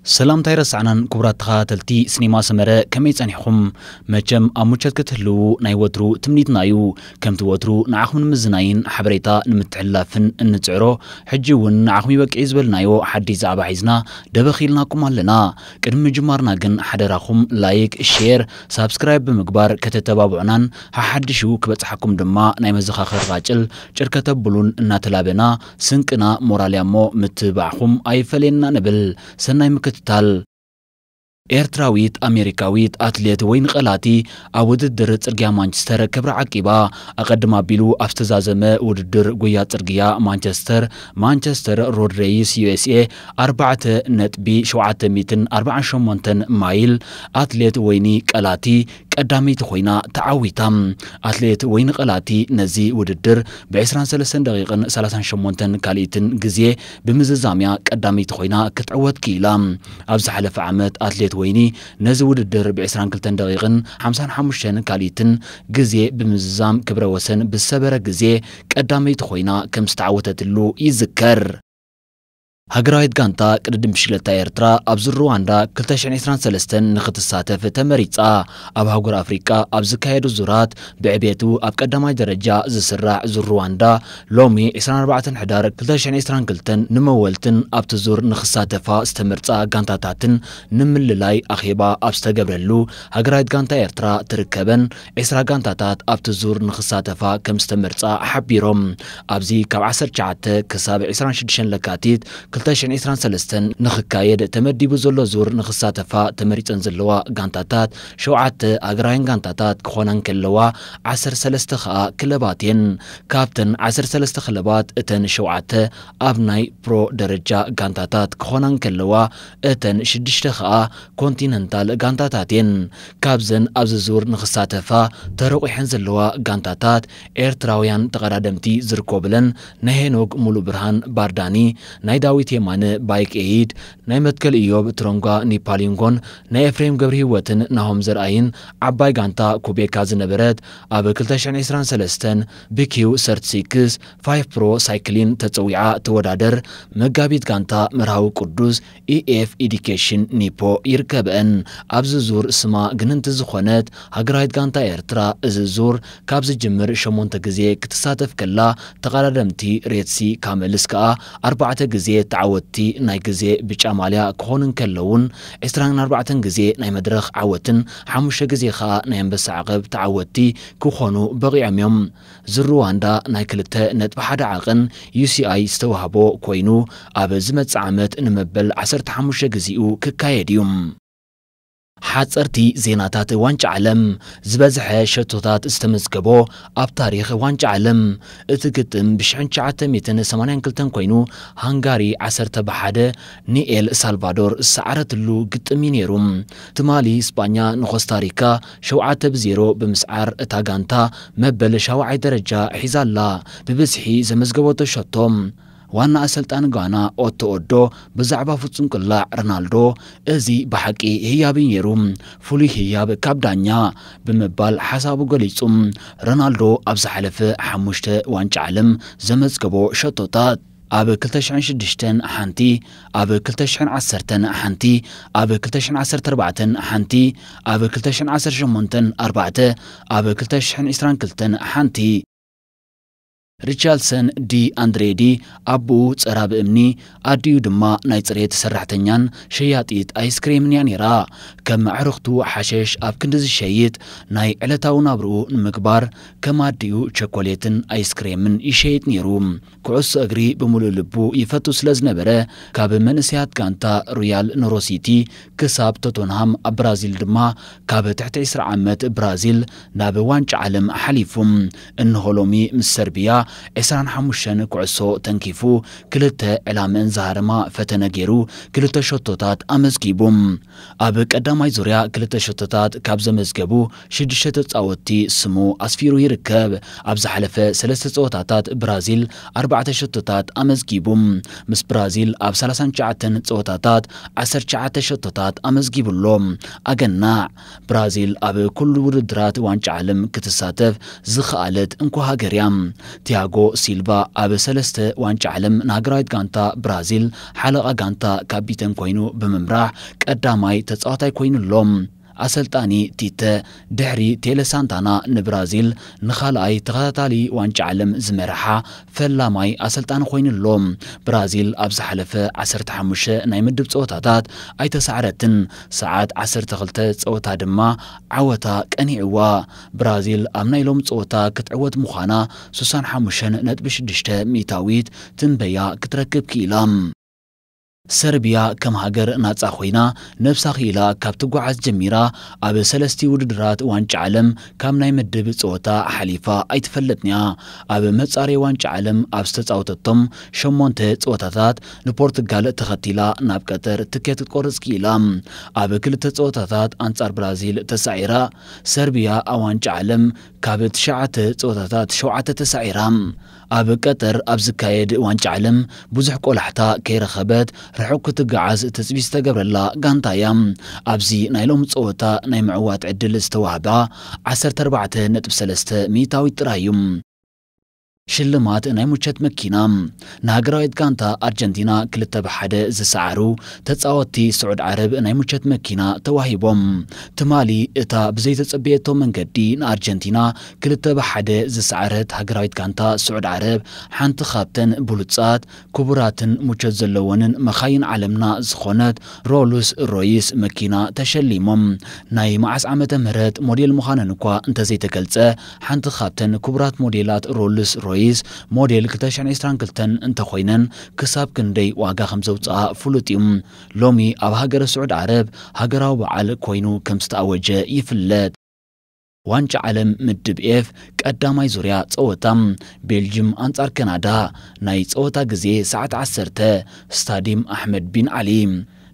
ሰላምታ ኣይረሳዕናን ክቡራት ተኸታተልቲ ሲኒማ ሰመረ፣ ከመይ ጸኒሕኹም? መቸም ኣብ ምቾት ክትህልዉ ናይ ወትሩ ትምኒትና እዩ። ከምቲ ወትሩ ንዓኹም ንምዝናይን ሓበሬታ ንምትሕልላፍን እንጽዕሮ፣ ሕጂ እውን ንዓኹም ይበቅዕ ዝበልናዮ ሓድሽ ዛዕባ ሒዝና ደበኽ ኢልናኩም ኣለና። ቅድሚ ምጅማርና ግን ሓደራኹም ላይክ፣ ሼር፣ ሳብስክራይብ ብምግባር ከተተባብዑናን ሓሓድሹ ክበጽሓኩም ድማ ናይ መዘኻኸሪ ቃጭል ጭር ከተብሉን እናተላበና፣ ስንቅና ሞራል እያ እሞ ምትብባዕኹም ኣይፈለየና ንብል። ሰናይ ምክትታል። ኤርትራዊት ኣሜሪካዊት ኣትሌት ወይኒ ቀላቲ ኣብ ውድድር ጽርግያ ማንቸስተር ክብራ ዓቂባ። ኣቐድም ኣቢሉ ኣብ ዝተዛዘመ ውድድር ጉያ ጽርግያ ማንቸስተር፣ ማንቸስተር ሮድ ሬይስ ዩ ኤስ ኤ፣ ኣርባዕተ ነጥቢ ሸውዓተ ሚእትን ኣርባዓን ሸሞንተን ማይል፣ ኣትሌት ወይኒ ቀላቲ ቀዳመይቲ ኮይና ተዓዊታ። ኣትሌት ወይኒ ቀላቲ ነዚ ውድድር ብ ዕስራን ሰለስተን ደቂቕን ሰላሳን ሸሞንተን ካልኢትን ግዜ ብምዝዛምያ ቀዳመይቲ ኮይና ክትዕወት ክኢላ። ኣብ ዝሓለፈ ዓመት ኣትሌት ወይኒ ነዚ ውድድር ብ ዕስራን ክልተን ደቂቕን ሓምሳን ሓሙሽተን ካልኢትን ግዜ ብምዝዛም ክብረ ወሰን ብዝሰበረ ግዜ ቀዳመይቲ ኮይና ከም ዝተዓወተትሉ ይዝከር። ሃገራዊት ጋንታ ቅድድም ብሽክለታ ኤርትራ ኣብ ዙር ሩዋንዳ ክልተ ሽሕን ዕስራን ሰለስተን ንኽትሳተፍ ተመሪጻ። ኣብ ኣህጉር ኣፍሪቃ ኣብ ዝካየዱ ዙራት ብዕቤቱ ኣብ ቀዳማይ ደረጃ ዝስራዕ ዙር ሩዋንዳ ሎሚ ዕስራን ኣርባዕተን ሕዳር ክልተ ሽሕን ዕስራን ክልተን ንመወልትን ኣብቲ ዙር ንኽሳተፋ ዝተመርጻ ጋንታታትን ንምልላይ ኣኼባ ኣብ ዝተገብረሉ፣ ሃገራዊት ጋንታ ኤርትራ ትርከበን ዕስራ ጋንታታት ኣብቲ ዙር ንኽሳተፋ ከም ዝተመርጻ ሓቢሮም። ኣብዚ ካብ ዓሰርተ ትሽዓተ ክሳብ ዕስራን ሽዱሽተን ለካቲት ክልተ ሽሕን ዕስራን ሰለስተን ንኽካየድ ተመዲቡ ዘሎ ዙር ንኽሳተፋ ተመሪጸን ዘለዋ ጋንታታት ሸውዓተ ሃገራውያን ጋንታታት ክኾና እንከለዋ፣ ዓሰርተ ሰለስተ ከኣ ክለባት እየን። ካብተን ዓሰርተ ሰለስተ ክለባት እተን ሸውዓተ ኣብ ናይ ፕሮ ደረጃ ጋንታታት ክኾና እንከለዋ፣ እተን ሽዱሽተ ከኣ ኮንቲነንታል ጋንታታት እየን። ካብዘን ኣብዚ ዙር ንኽሳተፋ ተረቑሐን ዘለዋ ጋንታታት ኤርትራውያን ተቐዳደምቲ ዝርከቡለን ናይ ሄኖክ ሙሉ ብርሃን ባርዳኒ፣ ናይ ዳዊት የማነ ባይክ ኤይድ፣ ናይ መትከል ኢዮብ ትሮንጋ ኒፓሊንጎን ናይ ኤፍሬም ገብረህይወትን ናሆም ዘርኣይን ዓባይ ጋንታ ኩቤካ ዝነበረት ኣብ ክልተ ሽሕን ዕስራን ሰለስተን ብኪው ሰርቲሲክስ ፋይቭ ፕሮ ሳይክሊን ተጸዊዓ ትወዳደር መጋቢት ጋንታ መርሃዊ ቅዱስ ኢኤፍ ኢዲኬሽን ኒፖ ይርከበአን። ኣብዚ ዙር ስማ ግንንቲ ዝኾነት ሃገራዊት ጋንታ ኤርትራ እዚ ዙር ካብ ዝጅምር ሸሞንተ ግዜ ክትሳተፍ ከላ፣ ተቐዳደምቲ ሬትሲ ካመልስ ከኣ ኣርባዕተ ግዜ ተዓወትቲ ናይ ግዜ ብጫ ማልያ ክኾኑ እንከለውን፣ ዕስራን ኣርባዕተን ግዜ ናይ መድረኽ ዓወትን ሓሙሽተ ግዜ ከኣ ናይ ኣንበሳ ዓቐብ ተዓወትቲ ክኾኑ በቒዖም እዮም። ዙር ሩዋንዳ ናይ ክልተ ነጥቢ ሓደ ዓቐን ዩ ሲ ኣይ ዝተዋህቦ ኮይኑ፣ ኣብ ዝመጽእ ዓመት ንመበል ዓሰርተ ሓሙሽተ ግዜኡ ክካየድ እዩ። ሓጸርቲ ዜናታት ዋንጫ ዓለም። ዝበዝሐ ሸቶታት ዝተመዝገቦ ኣብ ታሪኽ ዋንጫ ዓለም። እቲ ግጥም ብሽሕን ትሽዓተ ሚእትን ሰማንያን ክልተን ኮይኑ፣ ሃንጋሪ ዓሰርተ ብሓደ ንኤል ሳልቫዶር ዝሰዓረትሉ ግጥም እዩ ነይሩ። ትማሊ ስጳኛ ንኮስታሪካ ሸውዓተ ብዜሮ ብምስዓር እታ ጋንታ መበል ሻውዓይ ደረጃ ሒዛ ኣላ። ብብዝሒ ዘመዝገበቶ ሸቶ። ዋና ኣሰልጣኒ ጋና ኦቶ ኦዶ ብዛዕባ ፍጹም ቅላዕ ሮናልዶ፣ "እዚ ብሓቂ ህያብ እዩ ነይሩ፣ ፍሉይ ህያብ ካብ ዳኛ" ብምባል ሓሳቡ ገሊጹ። ሮናልዶ ኣብ ዝሓለፈ ሓሙሽተ ዋንጫ ዓለም ዘመዝገቦ ሸቶታት፣ ኣብ ክልተ ሽሕን ሽዱሽተን ሓንቲ፣ ኣብ ክልተ ሽሕን ዓሰርተን ሓንቲ፣ ኣብ ክልተ ሽሕን ዓሰርተ ኣርባዕተን ሓንቲ፣ ኣብ ክልተ ሽሕን ዓሰርተ ሸሞንተን ኣርባዕተ፣ ኣብ ክልተ ሽሕን ዕስራን ክልተን ሓንቲ። ሪቻርድሰን ዲ ኣንድሬዲ ኣቦኡ ጸራቢ እምኒ፣ ኣዲኡ ድማ ናይ ጽሬት ሰራሕተኛን ሸያጢት ኣይስክሬምን እያ ነይራ። ከም ኣዕሩኽቱ ሓሸሽ ኣብ ክንዲ ዝሸይጥ፣ ናይ ዕለታዊ ናብርኡ ንምግባር ከም ኣዲኡ ቸኮሌትን ኣይስክሬምን ይሸይጥ ነይሩ። ኩዕሶ እግሪ ብምሉእ ልቡ ይፈቱ ስለ ዝነበረ፣ ካብ መንእሰያት ጋንታ ሪያል ኖሮሲቲ ክሳብ ቶተንሃም ኣብ ብራዚል ድማ ካብ ትሕቲ ዕስራ ዓመት ብራዚል ናብ ዋንጫ ዓለም ሓሊፉ። እንሆ ሎሚ ምስ ሰርቢያ ዕስራን ሓሙሽተን ኩዕሶ ተንኪፉ ክልተ ዕላምአን ዝሃረማ ፈተነ ገይሩ ክልተ ሸቶታት ኣመዝጊቡ። ኣብ ቀዳማይ ዙርያ ክልተ ሸቶታት ካብ ዘመዝገቡ ሽዱሽተ ተጻወትቲ ስሙ ኣስፊሩ ይርከብ። ኣብ ዝሓለፈ ሰለስተ ጸወታታት ብራዚል ኣርባዕተ ሸቶታት ኣመዝጊቡ። ምስ ብራዚል ኣብ ሰላሳን ትሽዓተን ጸወታታት ዓሰርተ ትሽዓተ ሸቶታት ኣመዝጊቡ ኣሎ። ኣገናዕ! ብራዚል ኣብ ኩሉ ውድድራት ዋንጫ ዓለም ክትሳተፍ ዝኸኣለት እንኮ ሃገር እያ። ቲያጎ ሲልቫ ኣብ ሰለስተ ዋንጫ ዓለም ንሃገራዊት ጋንታ ብራዚል ሓለቓ ጋንታ ካፒተን ኮይኑ ብምምራሕ ቀዳማይ ተጻዋታይ ኮይኑ ኣሎ። ኣሰልጣኒ ቲተ ድሕሪ ቴለ ሳንታና ንብራዚል ንኻልኣይ ተኸታታሊ ዋንጫ ዓለም ዝመርሓ ፈላማይ ኣሰልጣኒ ኮይኑ ኣሎ። ብራዚል ኣብ ዝሓለፈ ዓሰርተ ሓሙሽተ ናይ ምድብ ጸወታታት ኣይተሳዕረትን። ሰዓት ዓሰርተ ክልተ ጸወታ ድማ ዓወታ ቀኒዕዋ። ብራዚል ኣብ ናይ ሎም ጸወታ ክትዕወት ምዃና ስሳን ሓሙሽተ ነጥቢ ሽዱሽተ ሚእታዊት ትንበያ ክትረክብ ክኢላ። ሰርቢያ ከም ሃገር ናጻ ኮይና ነብሳ ክኢላ ካብ ትጓዓዝ ጀሚራ ኣብ ሰለስቲ ውድድራት ዋንጫ ዓለም ካብ ናይ ምድብ ጸወታ ሓሊፋ ኣይትፈልጥንያ። ኣብ መጻረይ ዋንጫ ዓለም ኣብ ዝተጻወተቶም ሸሞንተ ጸወታታት ንፖርቱጋል ተኸቲላ ናብ ቀጠር ትኬት ክትቆርጽ ክኢላ። ኣብ ክልተ ጸወታታት ኣንጻር ብራዚል ተሳዒራ። ሰርቢያ ኣብ ዋንጫ ዓለም ካብ ትሽዓተ ጸወታታት ሸውዓተ ተሳዒራ። ኣብ ቀጠር ኣብ ዝካየድ ዋንጫ ዓለም ብዙሕ ቆላሕታ ከይረኸበት ርሑቕ ክትገዓዝ ትጽቢት ዝተገብረላ ጋንታ እያ። ኣብዚ ናይ ሎም ጸወታ ናይ ምዕዋት ዕድል ዝተዋህባ ዓሰርተ ኣርባዕተ ነጥቢ ሰለስተ ሚእታዊት ጥራይ እዩ። ሽልማት ናይ ሙቸት መኪና። ንሃገራዊት ጋንታ ኣርጀንቲና ክልተ ብሓደ ዝሰዓሩ ተጻወትቲ ስዑድ ዓረብ ናይ ሙቸት መኪና ተዋሂቦም። ትማሊ እታ ብዘይተጸበየቶ መንገዲ ንኣርጀንቲና ክልተ ብሓደ ዝሰዓረት ሃገራዊት ጋንታ ስዑድ ዓረብ ሓንቲ ካብተን ብሉጻት ክቡራትን ሙቸት ዘለወንን መኻይን ዓለምና ዝኾነት ሮልስ ሮይስ መኪና ተሸሊሞም። ናይ መዓስ ዓመተ ምህረት ሞዴል ምዃነን እኳ እንተዘይተገልጸ፣ ሓንቲ ካብተን ክቡራት ሞዴላት ሮልስ ሮይስ ሞዴል ክልተ ሽሕን ዕስራን ክልተን እንተኾይነን፣ ክሳብ ክንደይ ዋጋ ከም ዘውጽኣ ፍሉጥ እዩ። ሎሚ ኣብ ሃገረ ስዑድ ዓረብ ሃገራዊ በዓል ኮይኑ ከም ዝተኣወጀ ይፍለጥ። ዋንጫ ዓለም ምድብ ኤፍ ቀዳማይ ዙርያ ጸወታ፣ ቤልጅም ኣንጻር ከናዳ። ናይ ጸወታ ግዜ ሰዓት ዓሰርተ፣ ስታዲየም ኣሕመድ ቢን ዓሊ።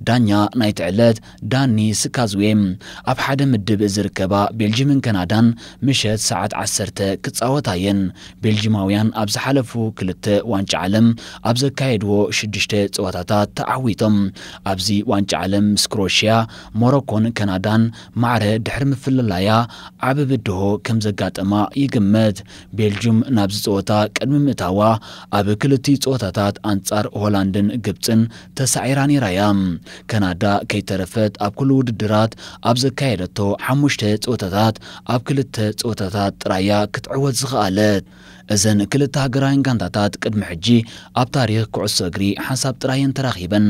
ዳኛ ናይቲ ዕለት ዳኒ ስካዝዌ። ኣብ ሓደ ምድብ ዝርከባ ቤልጅምን ከናዳን ምሸት ሰዓት ዓሰርተ ክጻወታ እየን። ቤልጅማውያን ኣብ ዝሓለፉ ክልተ ዋንጫ ዓለም ኣብ ዘካየድዎ ሽዱሽተ ጸወታታት ተዓዊቶም። ኣብዚ ዋንጫ ዓለም ምስ ክሮሽያ፣ ሞሮኮን ከናዳን ማዕረ ድሕሪ ምፍልላያ ዓቢ ብድሆ ከም ዘጋጠማ ይግመት። ቤልጁም ናብዚ ጸወታ ቅድሚ ምእታዋ ኣብ ክልቲኡ ጸወታታት ኣንጻር ሆላንድን ግብጽን ተሳዒራ ነይራ እያ። ከናዳ ከይተረፈት ኣብ ኩሉ ውድድራት ኣብ ዘካየደቶ ሓሙሽተ ጸወታታት ኣብ ክልተ ጸወታታት ጥራይ እያ ክትዕወት ዝኸኣለት። እዘን ክልተ ሃገራውያን ጋንታታት ቅድሚ ሕጂ ኣብ ታሪኽ ኩዕሶ እግሪ ሓንሳብ ጥራይ እየን ተራኺበን።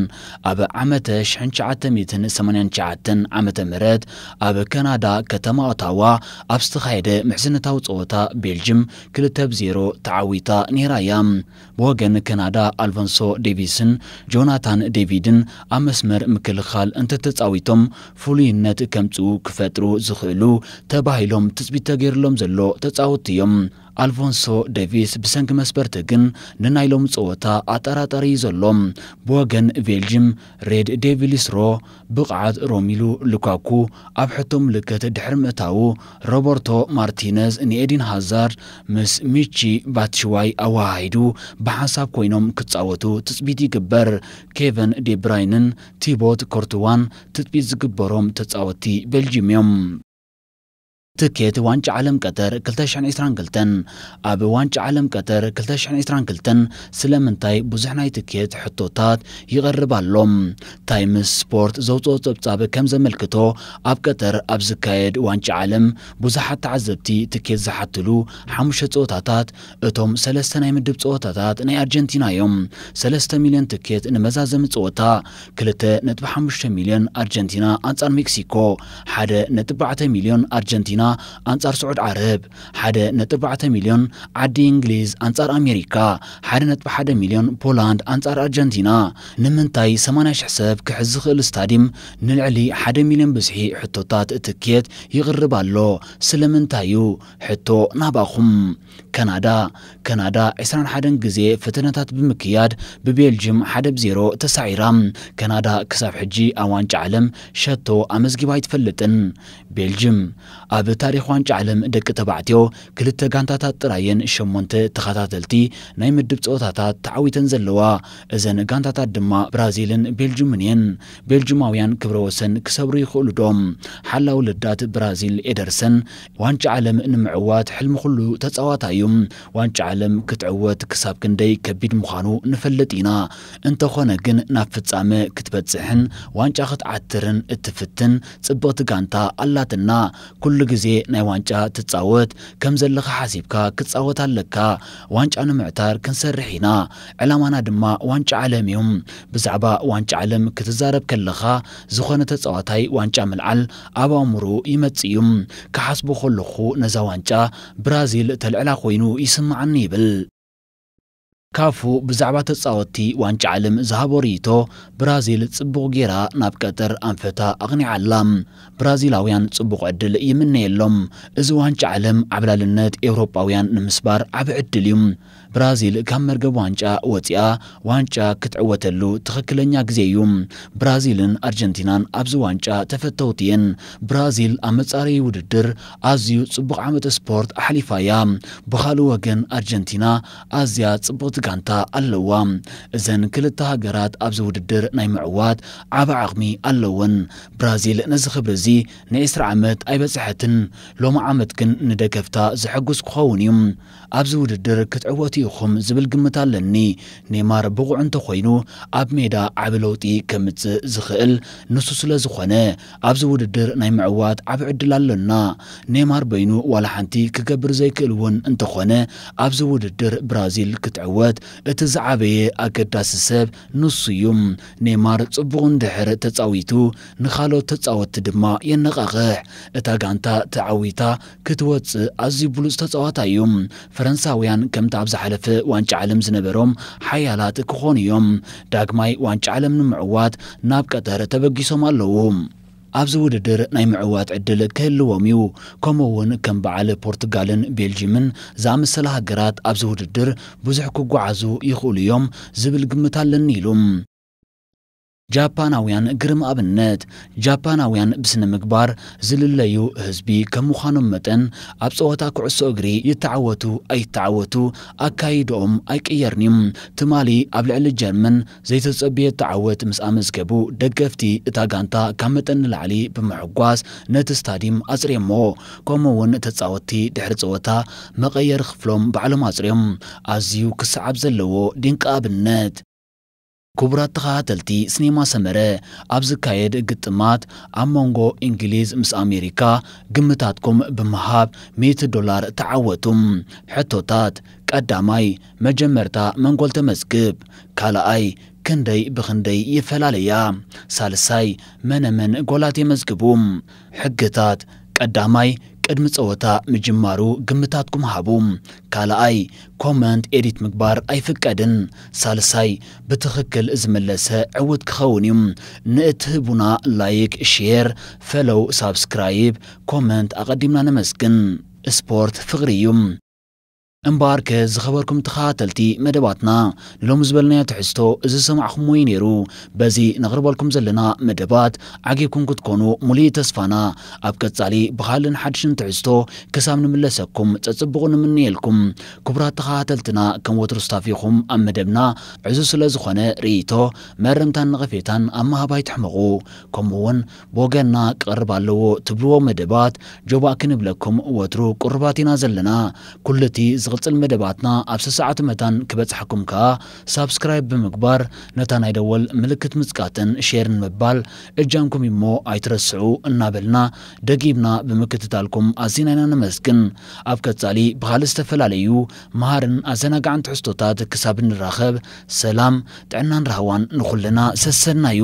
ኣብ ዓመተ ሽሕን ትሽዓተ ሚእትን ሰማንያን ትሽዓተን ዓመተ ምህረት ኣብ ከናዳ ከተማ ኦታዋ ኣብ ዝተኻየደ ምሕዝነታዊ ጸወታ ቤልጅም ክልተ ብ ዜሮ ተዓዊታ ነይራ እያ። ብወገን ከናዳ ኣልፎንሶ ዴቪስን ጆናታን ዴቪድን ኣብ መስመር ምክልኻል እንተተጻዊቶም ፍሉይነት ከምጽኡ ክፈጥሩ ዝኽእሉ ተባሂሎም ትጽቢት ተገይሩሎም ዘሎ ተጻወትቲ እዮም። ኣልፎንሶ ዴቪስ ብሰንኪ መስበርቲ ግን ንናይ ሎም ጸወታ ኣጠራጣሪ እዩ ዘሎ። ብወገን ቤልጅም ሬድ ዴቪልስ ሮ ብቕዓት ሮሚሉ ሉካኩ ኣብ ሕቶ ምልክት ድሕሪ ምእታዉ፣ ሮበርቶ ማርቲነዝ ንኤዲን ሃዛርድ ምስ ሚቺ ባትሽዋይ ኣወሃሂዱ ብሓንሳብ ኮይኖም ክጻወቱ ትጽቢት ይግበር። ኬቨን ዴብራይንን ቲቦት ኮርትዋን ትጽቢት ዝግበሮም ተጻወትቲ ቤልጅም እዮም። ትኬት ዋንጫ ዓለም ቀጠር ክልተ ሽሕን ዕስራን ክልተን። ኣብ ዋንጫ ዓለም ቀጠር ክልተ ሽሕን ዕስራን ክልተን ስለምንታይ ብዙሕ ናይ ትኬት ሕቶታት ይቐርብ ኣሎ? ታይምስ ስፖርት ዘውፅኦ ፀብፃብ ከም ዘመልክቶ፣ ኣብ ቀጠር ኣብ ዝካየድ ዋንጫ ዓለም ብዙሓት ተዓዘብቲ ትኬት ዝሓትሉ ሓሙሽተ ፀወታታት፣ እቶም ሰለስተ ናይ ምድብ ፀወታታት ናይ ኣርጀንቲና እዮም። ሰለስተ ሚልዮን ትኬት ንመዛዘሚ ፀወታ፣ ክልተ ነጥቢ ሓሙሽተ ሚልዮን ኣርጀንቲና ኣንጻር ሜክሲኮ፣ ሓደ ነጥቢ ኣርባዕተ ሚልዮን ኣርጀንቲና ኣንጻር ስዑድ ዓረብ፣ ሓደ ነጥቢ ኣርባዕተ ሚልዮን ዓዲ እንግሊዝ ኣንጻር ኣሜሪካ፣ ሓደ ነጥቢ ሓደ ሚልዮን ፖላንድ ኣንጻር ኣርጀንቲና። ንምንታይ ሰማንያ ሽሕ ሰብ ክሕዝ ዝኽእል ስታዲየም ንልዕሊ ሓደ ሚልዮን ብዝሒ ሕቶታት ትኬት ይቕርብ ኣሎ? ስለምንታይ እዩ? ሕቶ ናባኹም። ከናዳ። ከናዳ ዕስራን ሓደን ግዜ ፈተነታት ብምክያድ ብቤልጅም ሓደ ብ ዜሮ ተሳዒራ። ከናዳ ክሳብ ሕጂ ኣብ ዋንጫ ዓለም ሸቶ ኣመዝጊባ ኣይትፈልጥን። ቤልጅም። ኣብ ታሪኽ ዋንጫ ዓለም ደቂ ተባዕትዮ ክልተ ጋንታታት ጥራየን ሸሞንተ ተኸታተልቲ ናይ ምድብ ጸወታታት ተዓዊተን ዘለዋ። እዘን ጋንታታት ድማ ብራዚልን ቤልጅምን እየን። ቤልጅማውያን ክብረ ወሰን ክሰብሩ ይኽእሉ ዶ? ሓላው ልዳት ብራዚል ኤደርሰን ዋንጫ ዓለም ንምዕዋት ሕልሚ ኩሉ ተጻዋታይ እዩ። ዋንጫ ዓለም ክትዕወት ክሳብ ክንደይ ከቢድ ምዃኑ ንፈልጥ ኢና። እንተኾነ ግን ናብ ፍጻመ ክትበጽሕን ዋንጫ ክትዓትርን እትፍትን ጽብቕቲ ጋንታ ኣላትና። ኩሉ ግዜ ናይ ዋንጫ ትጻወት ከም ዘለኻ ሓሲብካ ክትጻወት ኣለካ። ዋንጫ ንምዕታር ክንሰርሕ ኢና። ዕላማና ድማ ዋንጫ ዓለም እዩ። ብዛዕባ ዋንጫ ዓለም ክትዛረብ ከለኻ ዝኾነ ተጻዋታይ ዋንጫ ምልዓል ኣብ ኣእምሮ ይመጽእ እዩ። ክሓስቦ ከለኹ ነዛ ዋንጫ ብራዚል ተልዕላ ኮይኑ ይስምዓኒ ይብል። ካፉ ብዛዕባ ተጻወትቲ ዋንጫ ዓለም ዝሃቦ ርእይቶ፣ ብራዚል ጽቡቕ ጌራ ናብ ቀጠር ኣንፈታ ኣቕኒዓ ኣላ። ብራዚላውያን ጽቡቕ ዕድል ይምነየሎም። እዚ ዋንጫ ዓለም ዓብላልነት ኤውሮጳውያን ንምስባር ዓቢ ዕድል እዩ። ብራዚል ካብ መርገብ ዋንጫ ወጺኣ ዋንጫ ክትዕወተሉ ትኽክለኛ ግዜ እዩ። ብራዚልን ኣርጀንቲናን ኣብዚ ዋንጫ ተፈተውቲ እየን። ብራዚል ኣብ መጻረዪ ውድድር ኣዝዩ ጽቡቕ ዓመት ስፖርት ኣሕሊፋ እያ። ብኻልእ ወገን ኣርጀንቲና ኣዝያ ጽብቕቲ ጋንታ ኣለዋ። እዘን ክልተ ሃገራት ኣብዚ ውድድር ናይ ምዕዋት ዓቢ ዓቕሚ ኣለወን። ብራዚል ነዚ ክብሪ እዚ ንዒስራ ዓመት ኣይበጽሐትን። ሎሚ ዓመት ግን ንደገፍታ ዘሐጉስ ክኸውን እዩ። ኣብዚ ውድድር ክትዕወቱ ኢኹም ዝብል ግምት ኣለኒ። ኔማር ብቑዕ እንተኾይኑ ኣብ ሜዳ ዓቢ ለውጢ ከምጽእ ዝኽእል ንሱ ስለ ዝኾነ ኣብዚ ውድድር ናይ ምዕዋት ዓቢ ዕድል ኣሎና። ኔማር በይኑ ዋላ ሓንቲ ክገብር ዘይክእል እውን እንተኾነ ኣብዚ ውድድር ብራዚል ክትዕወት እቲ ዝዓበየ ኣገዳሲ ሰብ ንሱ እዩ። ኔማር ጽቡቕ እንድሕር ተጻዊቱ ንኻልኦት ተጻወትቲ ድማ የነቓቕሕ። እታ ጋንታ ተዓዊታ ክትወጽእ ኣዝዩ ብሉጽ ተጻዋታይ እዩ። ፈረንሳውያን ከምቲ ኣብ ዝሓለፈ ዋንጫ ዓለም ዝነበሮም ሓያላት ክኾኑ እዮም። ዳግማይ ዋንጫ ዓለም ንምዕዋት ናብ ቀጠር ተበጊሶም ኣለዉ። ኣብዚ ውድድር ናይ ምዕዋት ዕድል ክህልዎም እዩ። ከምኡ እውን ከም በዓል ፖርቱጋልን ቤልጂምን ዝኣመሰላ ሃገራት ኣብዚ ውድድር ብዙሕ ክጓዓዙ ይኽእሉ እዮም ዝብል ግምት ኣለኒ ኢሉ። ጃፓናውያን ግርም ኣብነት። ጃፓናውያን ብስነ ምግባር ዝልለዩ ህዝቢ ከም ምዃኖም መጠን ኣብ ጸወታ ኩዕሶ እግሪ ይተዓወቱ ኣይተዓወቱ ኣካይድኦም ኣይቅየርን እዩ። ትማሊ ኣብ ልዕሊ ጀርመን ዘይተጸብየ ተዓወት ምስ ኣመዝገቡ ደገፍቲ እታ ጋንታ ካብ መጠን ንላዕሊ ብምሕጓስ ነቲ ስታዲም ኣጽርየሞ። ከምኡ እውን ተጻወትቲ ድሕሪ ጸወታ መቐየሪ ክፍሎም ባዕሎም ኣጽርዮም። ኣዝዩ ክሰዓብ ዘለዎ ድንቂ ኣብነት። ክቡራት ተኸታተልቲ፣ ሲኔማ ሰመረ ኣብ ዝካየድ ግጥማት ኣብ መንጎ እንግሊዝ ምስ ኣሜሪካ ግምታትኩም ብምሃብ ሚእቲ ዶላር ተዓወቱ። ሕቶታት፣ ቀዳማይ፣ መጀመርታ መን ጎል ተመዝግብ? ካልኣይ፣ ክንደይ ብኽንደይ ይፈላለያ? ሳልሳይ፣ መነመን ጎላት የመዝግቡ? ሕግታት፣ ቀዳማይ፣ ቅድሚ ጸወታ ምጅማሩ ግምታትኩም ሃቡ። ካልኣይ፣ ኮመንት ኤዲት ምግባር ኣይፍቀድን። ሳልሳይ፣ ብትኽክል ዝመለሰ ዕውት ክኸውን እዩ። ንእትህቡና ላይክ፣ ሼር፣ ፈሎው፣ ሳብስክራይብ፣ ኮመንት ኣቐዲምና ነመስግን። ስፖርት ፍቕሪ እዩ። እምበኣርከ ዝኸበርኩም ተኸታተልቲ መደባትና፣ ንሎሚ ዝበልናዮ ትሕዝቶ እዚ ዝሰማዕኹምዎ እዩ ነይሩ። በዚ ነቕርበልኩም ዘለና መደባት ዓጊብኩም ክትኮኑ ሙሉእ ተስፋና። ኣብ ቀጻሊ ብኻልእን ሓድሽን ትሕዝቶ ክሳብ ንምለሰኩም ጸጽብቑ ንምንየልኩም። ክቡራት ተኸታተልትና፣ ከም ወትሩ ስታፊኹም ኣብ መደብና ዕዙዝ ስለ ዝኾነ ርእይቶ፣ መረምታን ነቐፌታን ኣብ ምሃብ ኣይትሕመቑ። ከምኡ እውን ብወገንና ክቐርብ ኣለዎ ትብልዎ መደባት ጆባእ ክንብለኩም ወትሩ ቅሩባት ኢና ዘለና። ኩሉ እቲ ዝቕጽል መደባትና ኣብ ሰሰዓቱ መታን ክበጽሓኩም ከኣ ሳብስክራይብ ብምግባር ነታ ናይ ደወል ምልክት ምጽቃጥን ሼርን ምባል እጃምኩም እሞ ኣይትረስዑ እናበልና ደጊምና ብምክትታልኩም ኣዚና ኢና ነመስግን። ኣብ ቀጻሊ ብኻልእ ዝተፈላለዩ መሃርን ኣዘናጋዕን ትሕዝቶታት ክሳብ እንራኸብ ሰላም፣ ጥዕናን ራህዋን ንኹልና ሰሰናዩ።